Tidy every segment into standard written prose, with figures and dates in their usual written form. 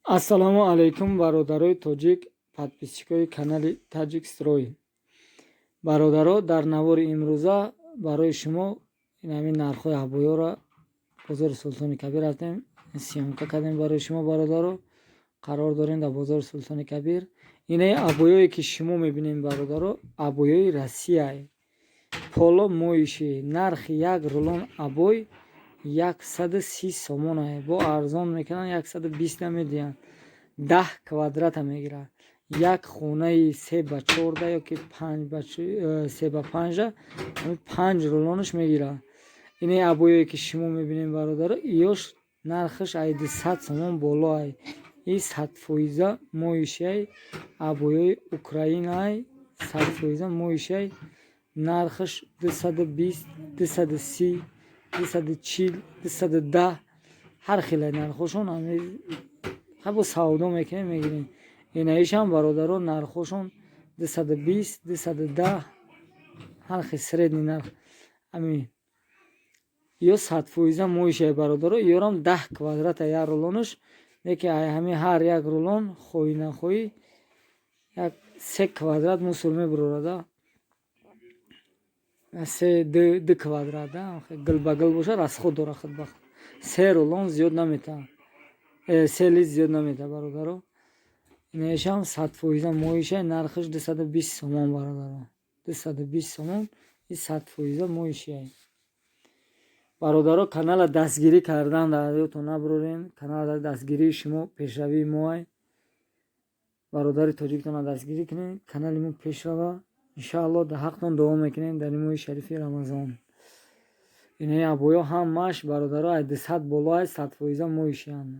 Ассалому алайкум, бародарои тоҷик, подписчикои канали Таҷик Строй. Бародаро, дар навори имрӯза барои шумо ин ҳамин нархҳои обоёро бозори Султони Кабир рафтем, съёмка кардем барои шумо. Бародаро, қарор дорем дар бозори Султони Кабир. Инаи обоёе, ки шумо мебинем, бародаро, обоёи Россияй, полумоющий. Нархи як рулон обой 130 сомонае. Бо арзон мекунанд, 120 намедиҳанд. 10 квадрата мегирад. Як хонаи се ба чорда ёки се ба панҷа панҷ рулонаш мегирад. Инаи обоёе, ки шумо мебинем, бародаро, иёш нархаш ай 200 сомон боло ай. И 100% моющий ай, обоёи Украинаай, 100% моющий ай. Нархаш 220, 230, 240, 210, ҳар хеле нархҳошон. Бо савдо мекунем, мегирем. Инаишам, бародаро, нархҳошон 220, 210, ҳар хел средний нарх ҳамин. Ё 100% моющий ай, бародаро. Иёрам 10 квадрата як рулонаш. Леки ай ҳамин ҳар як рулон, хоҳӣ нахоҳӣ, як се квадрат мусор мебурорада, се ду квадрат гил ба гил боша, расход дора худ ба худ. Се рулон зиёд наметавад, се лист зиёд наметавад, бародаро. Инаишам 100% моющий ай, нархаш 220 сомон, бародаро, 220 сомон. И 100% моющий ай. Бародаро, канала дастгирӣ кардан дар ёдтон набурорем. Канала дастгирии шумо пешравии мо ай. Бародари тоҷиктонро дастгирӣ кунед, канали мо пешрава, иншаалло. Дар ҳақтон дуо мекунем дар ин моҳи шарифи Рамазон. Инаи обоё ҳамааш, бародаро, ай 200 боло ай, 100% моющий анд.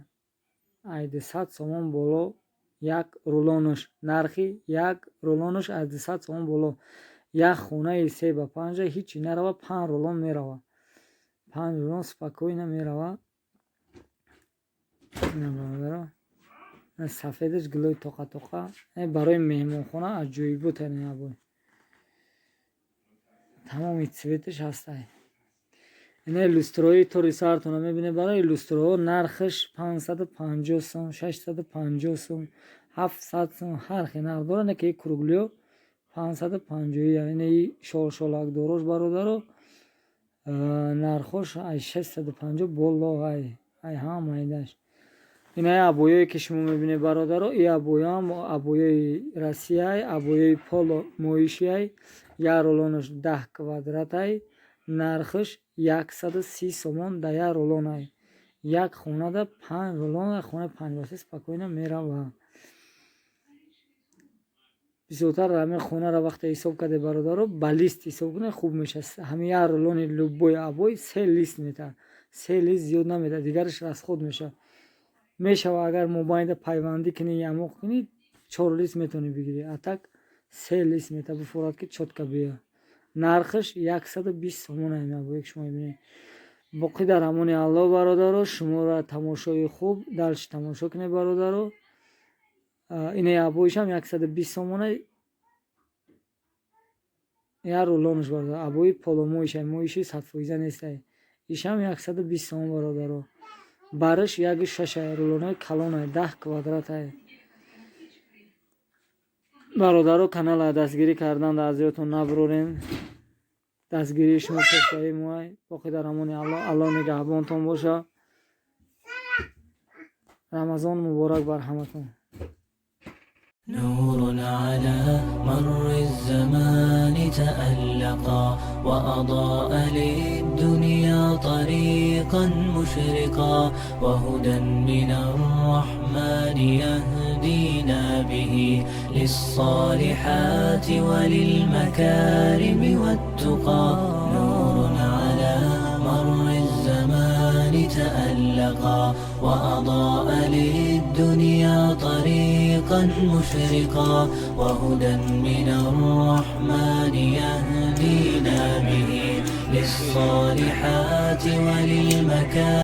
Ай 200 сомон боло як рулонаш. Нархи як рулонаш аз 200 сомон боло. Як хонаи се ба панҷа ҳичи нарава, панҷ рулон мерава, панҷ рулон спокойно мерава. Ина, бародаро, сафедаш, гулои тоқа тоқа, барои меҳмонхона аҷоибот. Обой тамоми цветаш ҳастай. Ина люстрои тори сартона мебинед. Барои люстроҳо нархаш 550 сом, 650 сом, 700 сом, ҳар хел нарх дорад. Не ки круглиё 550-ия. Инаи шолшолакдорош, бародаро, нархош ай 650 боло ай, ай ҳамаидаш. Инаи обоёе, ки шумо мебинед, бародаро, и обоёам обоёи Россияй, обоёи полумоющий ай. Як рулонаш 10 квадратай, нархаш 130 сомон да як рулонай. Як хонада панҷ рулон, хонаи панҷбаста спокойно мерава. Бисёртар ҳамин хонаро вақте ҳисоб карде, бародаро, ба лист ҳисоб кунед, хуб мешавад. Ҳамин як рулони любой обой се лист метаҳад, се лист зиёд наметаҳад, дигараш расход мешавад. Мешавад, агар мобайнда пайвандӣ кунӣ, ямоқ кунӣ, чор лист метавонӣ бигирӣ, а так се лист метаҳад, бифорад, ки чётко биёяд. Нархаш 120 сомон ҳамин обое, ки шумо мебинед. Боқӣ дар амони Аллоҳ, бародаро. Шуморо тамошои хуб, дальше тамошо кунед, бародаро. Инаи обоишам 120 сомона як рулонаш, бародар. Обои полумоющий ай, моющий 100% нестай. Ишам 120 сомон, бародаро. Бараш яки шашай, рулонои калонай, 10 квадратай. Бародаро, канала дастгирӣ кардан аз ёдтон набурорем. Дастгирии шумо пешравии моай. Боқӣ дар амони Аллоҳ. Аллоҳ нигаҳбонтон боша. Рамазон муборак бар ҳаматон. نور على مر الزمان تألقا، وأضاء للدنيا طريقا مشرقا، وهدى من الرحمن يهدينا به للصالحات وللمكارم والتقى. نور على مر الزمان تألقا، وأضاء للدنيا طريقا مشرقا، وهدى من الرحمن يهدينا به للصالحات وللمكارم.